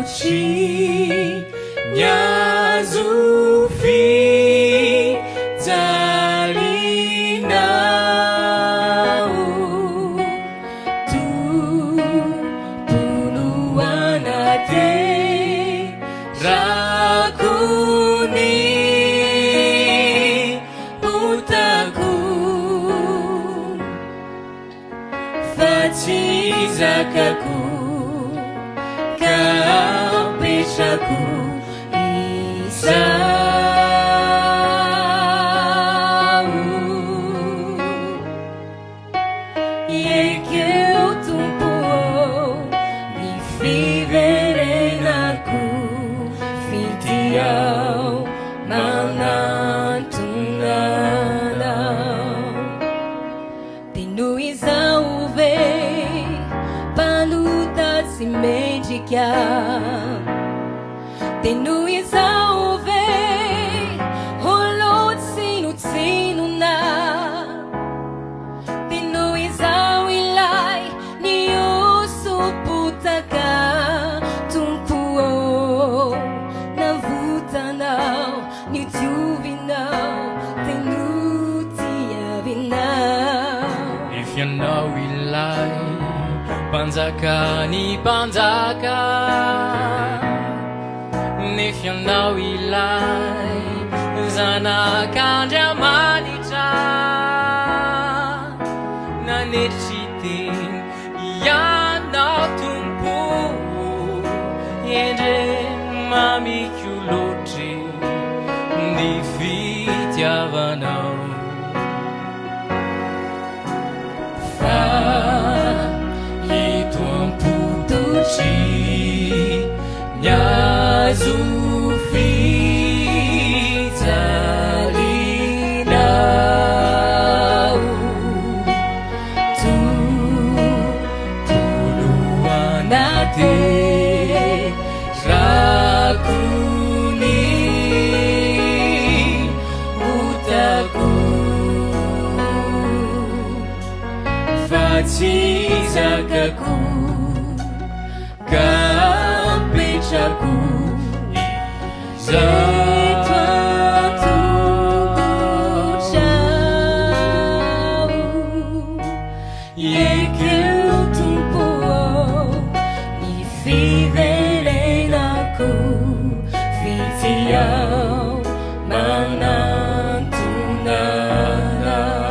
am-pototry ny hazo fijalianao. Tompo no anaterako ny otako. Fa tsy zakako ka apetrako izao. Ekeo Tompo ô ny fiverenako, fitiao manantona anao. Dia noho izaho ve mpanota tsy mendrika? Dia noho izaho ve olon-tsinotsinona? Dia noho izaho ilay nihoso-potaka? Tompo ô, navotanao, nodiovinao, dia notiavinao. Nefa ianao ilay mpanjaka ny mpanjaka, Nefa ianao ilay zanak'Andriamanitra, Nanetry tena ianao Tompo, Endrey mamiko loatra ny fitiavanao. Fa eto am-pototry ny hazo fijalianao, Tompo no anaterako ny otako. Fa tsy zakako ka apetrako izao. Eto an-tongotrao, ekeo Tompo ô ny fiverenako, fitiao manantona anao.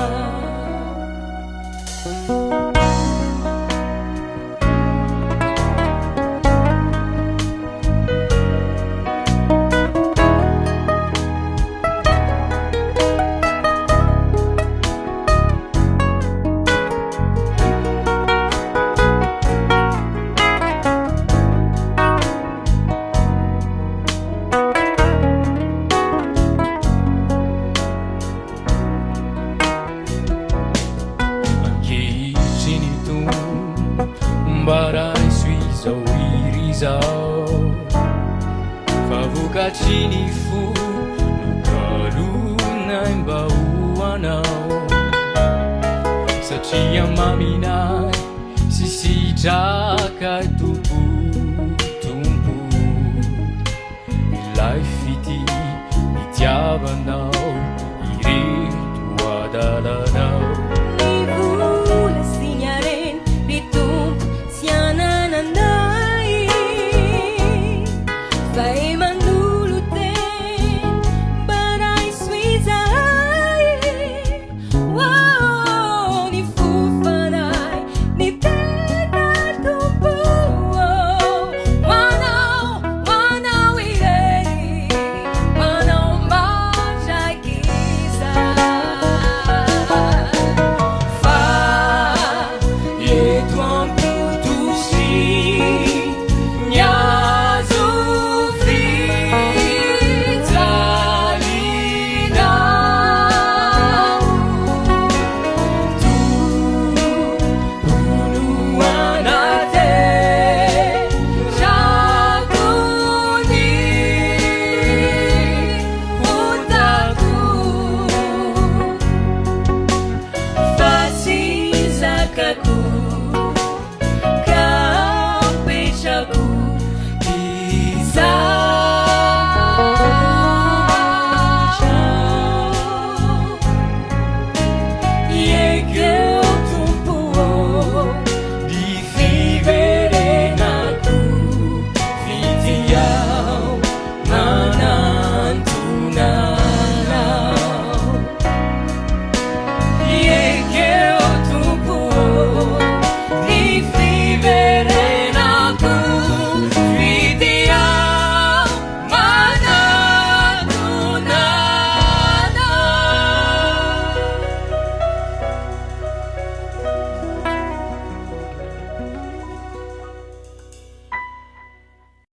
Ankehitriny Tompo mba raiso izao hira izao fa vokatry ny fo no kalonay mba ho anao satria maminay sy sitraka Tompo.